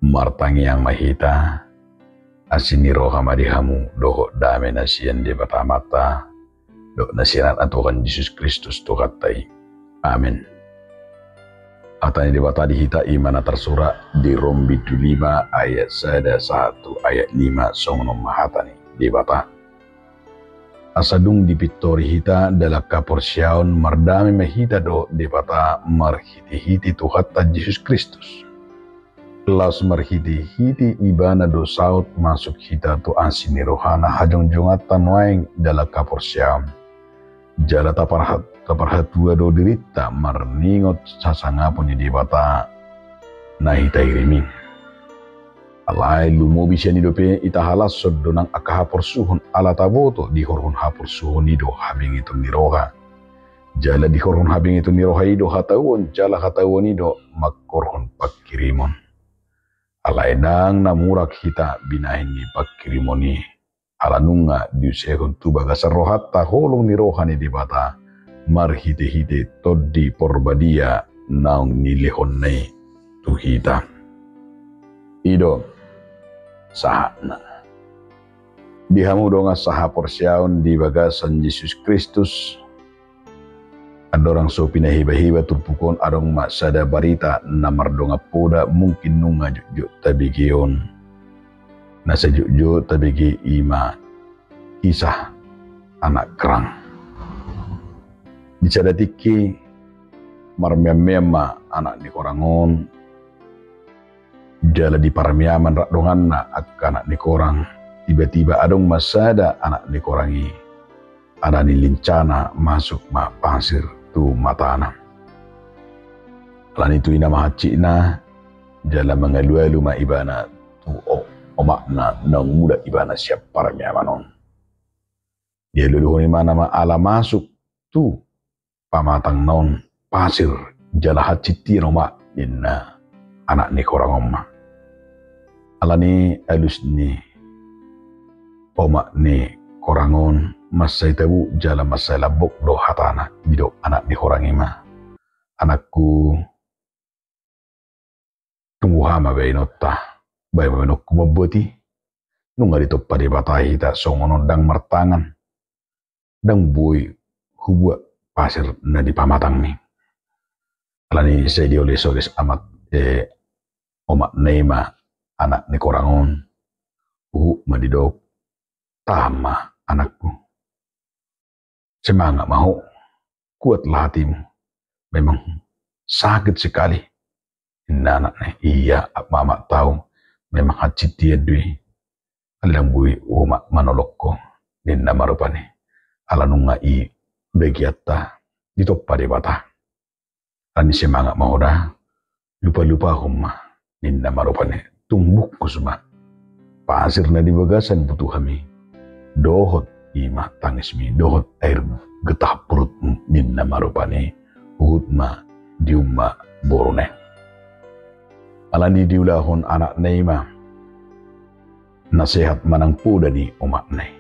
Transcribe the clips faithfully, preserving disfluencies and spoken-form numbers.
Martangiang ma hita. Asi ni roha ma di hamu dohot dame na sian Debata Amanta dohot na sian Anakna Tuhan Jesus Kristus Tuhanta i. Amen. Hata ni Debata di hita i ma na tarsurat di Rom bindu lima ayat sada sahat tu ayat lima, songon on ma hata ni Debata. Asa dung dipintori hita dalan haporseaon, mardame ma hita dohot Debata marhitehite Tuhanta Jesus Kristus. Laos marhitehite Ibana do saut masuk hita tu asi ni rohana hajongjonganta nuaeng dalan haporseaon. Jala taparhat-, taparhatua do dirinta marningot hasangapon ni Debata na hita irim i. Alai lumobi sian i dope, itahalashon do nang angka haporsuhon ala taboto, dihorhon haporsuhon i do habengeton ni roha. Jala dihorhon habengeton ni roha i do hatauon, jala hatauon i do mangkorhon pangkirimon. Alai ndang na murak hita binahen ni pangkirimon i, ala nunga diusehon tu bagasan rohanta holong ni roha ni Debata, marhitehite Tondi Parbadia naung nilehonna i tu hita. I do sahatna. Di hamu dongan sahaporseaon di bagasan Jesus Kristus, andorang so pinahibaheba turpuk on, adong ma sada barita na mardongan poda, mungkin nunga jotjot tabege on. Na sai jotjot tabege i ma kisah anak kerang. Di sada tingki marmeammeam ma anak ni korang on, jala di parmeaman rap donganna angka anak ni korang, tiba-tiba adong ma sada anak ni korang i, ala ni lincana masuk ma pasir tu matana. Alani i tuina ma hansikna, jala mangalualu ma ibana tu o-, omakna naung mulak ibana sian parmeaman on. Dialualuhon ibana ma ala masuk tu pamatangna on pasir, jala hansit i, omak, ninna anak ni korang on ma. Alani i alus ni omak ni korang on, mansai tabo jala mansai lambok do hatana, didok anak ni korang i ma: Anakku, tung boha ma baenonta, baen ma baenonku mambuat i. Nunga ditompa Debata hita songon on, ndang martangan, ndang boi hubuat pasir na di pamatangmi. Alani i sai diolesoles amak, eh, omakna i ma anak ni korang on, huhut ma didok: Tahan ma, anakku. Semangat ma ho, kuatlah hatimu. Memang sakit sekali, ninna anakna i. Ia, amak, ahu tahu, memang hansit i do i. Alai ndang boi omak manolong ho, ninna ma rupani. Ala nunga i bagianta ditompa Debata. Alani i semangat ma ho da, lupa-lupahon ma, ninna ma rupani. Tung bungkus ma pasir na di bagasan butuhami, dohot i ma tangismi, dohot air getah perutmu, ninna ma rupani. Huhut ma diumma boruna i. Alani i diulahon anakna i ma nasehat manang poda ni omakna i.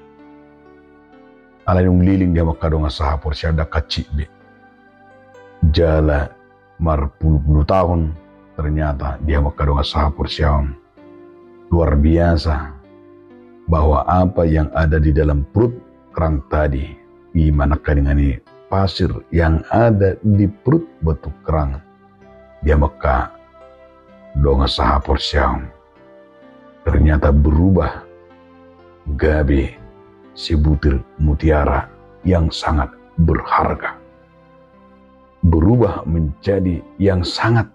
Alai dung leleng di hamu angka dongan sahaporseaon, ndang hansit be. Jala marpuluh-puluh tahun, ternyata di hamu angka dongan sahaporseaon, luar biasa bahwa apa yang ada di dalam perut kerang tadi, i ma nangkaningan i pasir yang ada di perut batu kerang, di hamu angka dongan sahaporseaon, ternyata berubah gabe sebutir mutiara yang sangat berharga. Berubah menjadi yang sangat,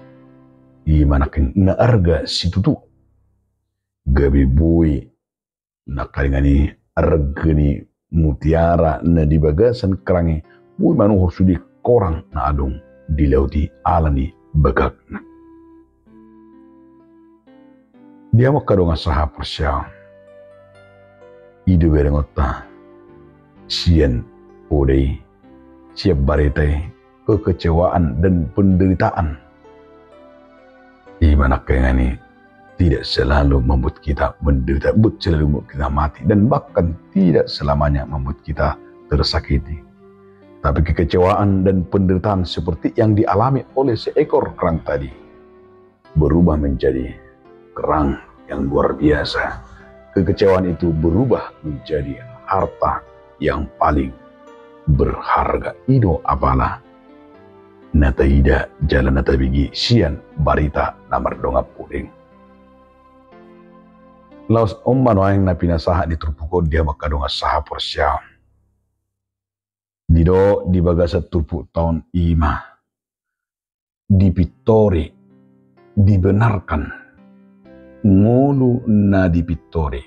i ma nangkin na arga situtu. Gabe boi nangkaningan i arga ni mutiara na di bagasan kerang i, boi manuhor sude korang na adong di laut i alani bagakna. Di hamu angka dongan sahaporseaon, i do berengonta sian poda i, sian barita i, kekecewaan dan penderitaan. I ma nangkaningan i tidak selalu membuat kita menderita, tidak selalu membuat kita mati, dan bahkan tidak selamanya membuat kita tersakiti. Tapi kekecewaan dan penderitaan seperti yang dialami oleh seekor kerang tadi berubah menjadi perang yang luar biasa. Kekecewaan itu berubah menjadi harta yang paling berharga. I do apala na taida jala na tabege sian barita na mardongan pudeng. Laos on ma nuaeng na pinasahat ni turpuk on di hamu angka dongan sahaporseaon. Didok di bagasan turpukta on, i ma dipintori, dibenarkan ngolu na dipintori.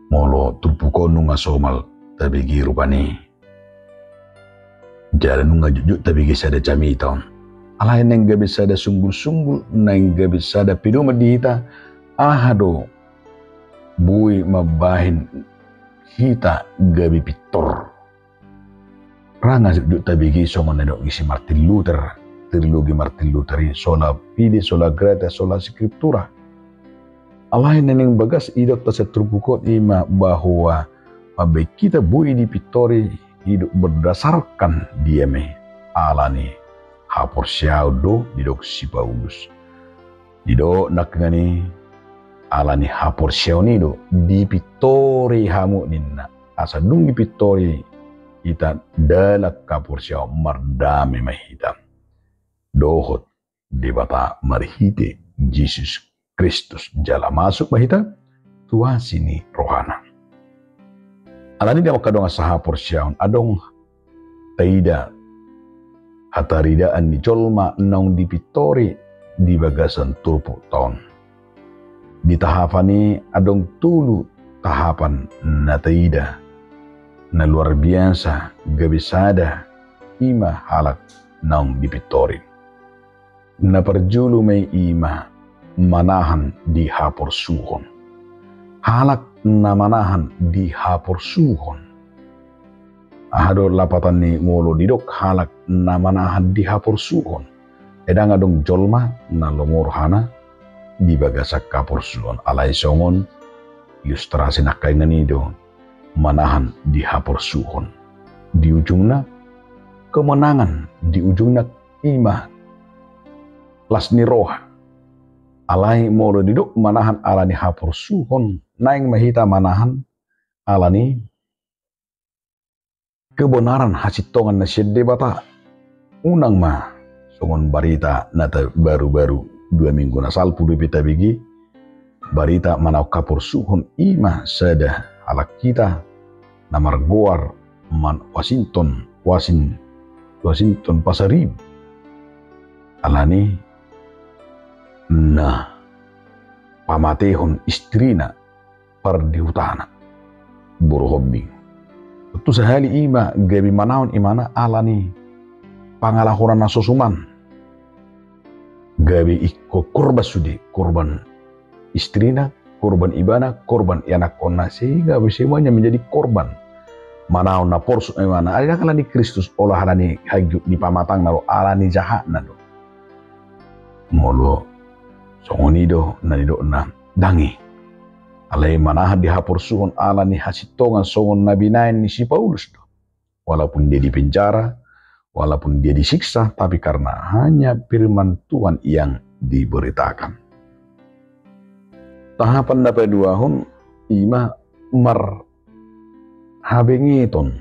Molo turpuk on nunga somal tabege rupani, jala nunga jotjot tabege sada jamita on, alai naeng gabe sada sunggulsunggul, naeng gabe sada pedoman di hita, aha do boi mambahen hita gabe pintor. Ra nga jotjot tabege songon na nidok ni si Martin Luther, trilogi Martin Luther i, Sola Fide, Sola Gratia, Sola Scriptura. Alai na naeng bagas didok tu turpuk on i ma bahwa mambahen hita boi dipintori, i do berdasarkan dia ma i? Ala ni haporseaon do, didok si Paulus. Didok nangkiningan i, ala ni haporseaon i do dipintori hamu ninna. Asa dung dipintori hita dalan haporseaon, mardame ma hita dohot Debata marhite Jesus Kristus, jala masuk ma hita tu asi ni rohana. Alani i di hamu angka dongan sahaporseaon, adong taida hataridaan ni jolma naung dipintori di bagasan turpukta on. Di tahapan i adong tolu tahapan na taida na luar biasa gabe sada, i ma halak naung dipintori. Na parjolo ma i, i ma manahan di haporsuhon. Halak na manahan di haporsuhon. Aha do lapatan ni molo didok halak na manahan di haporsuhon? Ai ndang adong jolma na lomo rohana di bagasan haporsuhon, alai songon ilustrasi nangkiningan i do manahan di haporsuhon. Di ujungna kemenangan, di ujungna i ma las ni roha. Alai molo didok manahan ala ni haporsuhon, naeng ma hita manahan ala ni kebenaran, hasintongan na sian Debata. Unang ma songon barita na ta-, barubaru dua minggu na salpu dope tabege, barita manaon haporsuhon, i ma sada halak hita na margoar man Washington, Wasin-, Washington Pasaribu. Alani na pamatehon istrina pardihutana, boru Hombing. Tontu sahali i ma gabe manaon imana ala ni pangalahona na so suman. Gabe ingkon korban sude, korban istrina, korban ibana, korban ianakhonna, sehingga semuanya menjadi korban. Manaon na porsuk imana, ai ndang ala ni Kristus, olo ala ni hagiot ni pamatangna do, ala ni jahatna do. Molo songon i do na nidokna, ndang i. Alai manahan di haporsuhon ala ni hasintongan songon na binahen ni si Paulus do. Walaupun dia di penjara, walaupun dia disiksa, tapi karena hanya firman Tuhan yang diberitakan. Tahapan na paduahon i ma marhabengeton.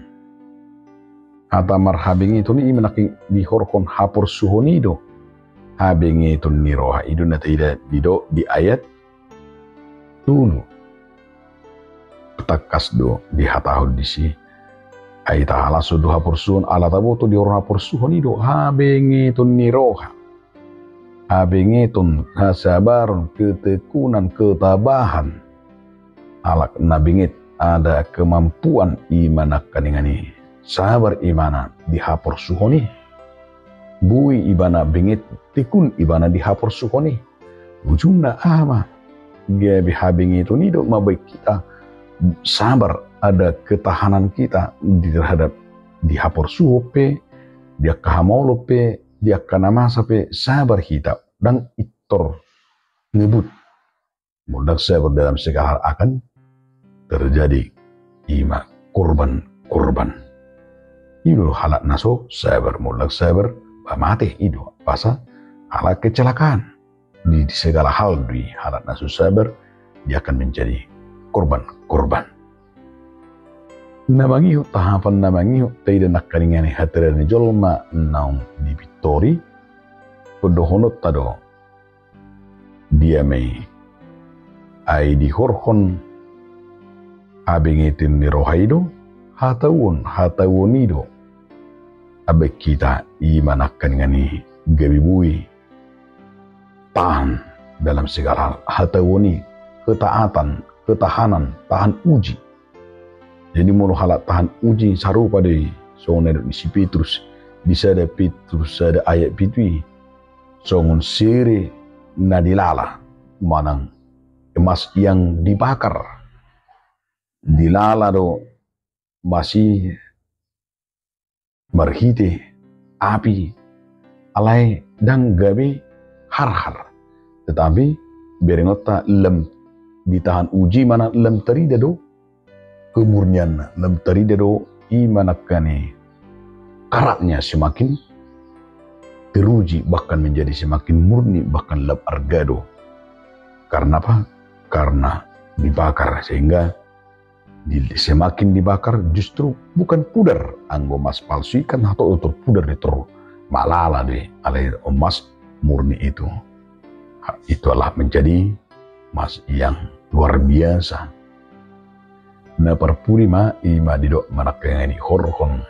Hata marhabengeton i ma nangkin dihorhon haporsuhon i do. Habengeton ni roha i do na taida didok di ayat tolu. Tangkas do dihatahon disi. Ai tahalashon do haporsuhon, ala taboto dihorhon haporsuhon i do habengeton ni roha. Habengeton, hasabaron, ketekunan, ketabahan. Halak na benget, ada kemampuan i ma nangkiningan i. Sabar imana di haporsuhon i. Boi ibana benget, tekun ibana di haporsuhon i. Ujungna aha ma? Gabe habengeton i do mambahen hita sabar, ada ketahanan kita di terhadap di haporsuhon pe, di angka hamaolon pe, di angka na masa pe, sabar hita, ndang pintor ngebut. Molo ndang sabar dalam segala hal akan terjadi i ma korban-korban. I do halak na so sabar, molo ndang sabar, ba mate i do, asa halak kecelakaan. di segala hal do i halak na so sabar, dia akan menjadi korban-korban. Na mangihut tahapan, na mangihut taida nangkaningan i hataridaan ni jolma naung dipintori, pandohononta do, dia ma i, ai dihorhon habengeten ni roha i do, hatauon, hatauon i do. Abe hita i ma nangkaningan i gabe boi tahan dalam segala hal, hatauon i, ketaatan, ketahanan, tahan uji. Jadi molo halak tahan uji sarupa do i songon na nidok ni si Petrus di sada Petrus sada ayat pitu i, songon sere na dilala manang emas yang dibakar. Dilala do emas i marhite api, alai ndang gabe harhar. Tetapi berengonta lam ditahan uji manang lam tarida do kemurnianna, lam tarida do i ma nangkaningan i karatnya semakin teruji, bahkan menjadi semakin murni, bahkan lam arga do. Karena apa? Karena dibakar, sehingga di, semakin dibakar justru bukan pudar. Anggo emas palsu i kan hatop do tor pudar do i, tor malala do i, alai emas murni itu, itu adalah menjadi emas yang luar biasa. Na parpudi ma i ma didok ma nangkaningan i horhon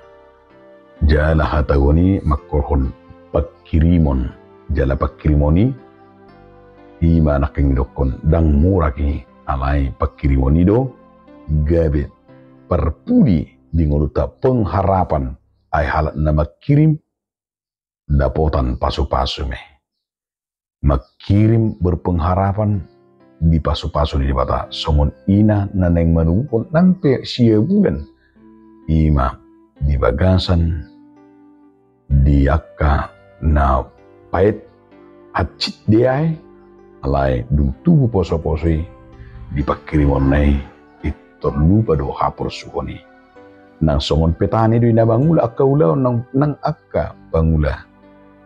jala hatauon i mangkorhon pangkirimon, jala pangkirimon i i ma nangkaningan i didokkon ndang murak i, alai pangkirimon i do gabe parpudi di ngolunta, pengharapan, ai halak na mangkirim dapotan pasupasu ma i. Mangkirim berpengharapan di pasupasu ni Debata, songon ina na naeng manubuhon nang pe sia bulan, i ma di bagasan di angka na paet hansit do i, alai dung tubu posoposo i di pangkirimonna i, i tor lupa do haporsuhon i. Nang songon petani do i na mangula angka ulaon nang, nang angka pangula.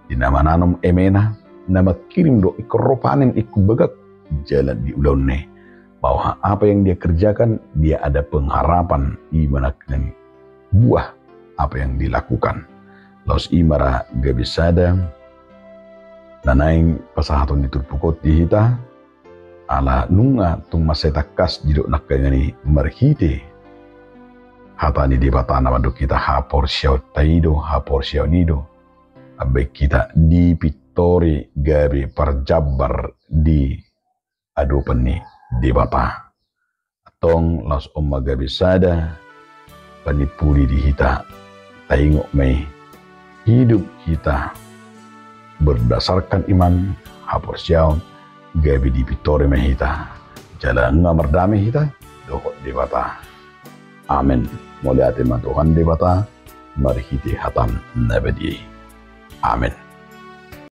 Di na mananom emena, na mangkirim do ingkon ro panen, ingkon bagak jalan di ulaonna i. Bahwa apa yang dia kerjakan, dia ada pengharapan i ma nangkaningan i buah apa yang dilakukan. Laos i ma ra gabe sada na naeng pasahaton ni turpuk on di hita, ala nunga tung mansai tangkas didok nangkaningan i marhite hata ni Debata na mandok hita haporseaonta i do, haporseaon i do, abe hita dipintori gabe parjambar di adopan ni Debata. Antong laos on ma gabe sada panimpuli di hita, taingot ma i, hidup hita berdasarkan iman, haporseaon, gabe dipintori ma hita. Jala nunga mardame hita dohot Debata. Amen. Mauliate ma Tuhan Debata marhite hataM na badia i. Amen.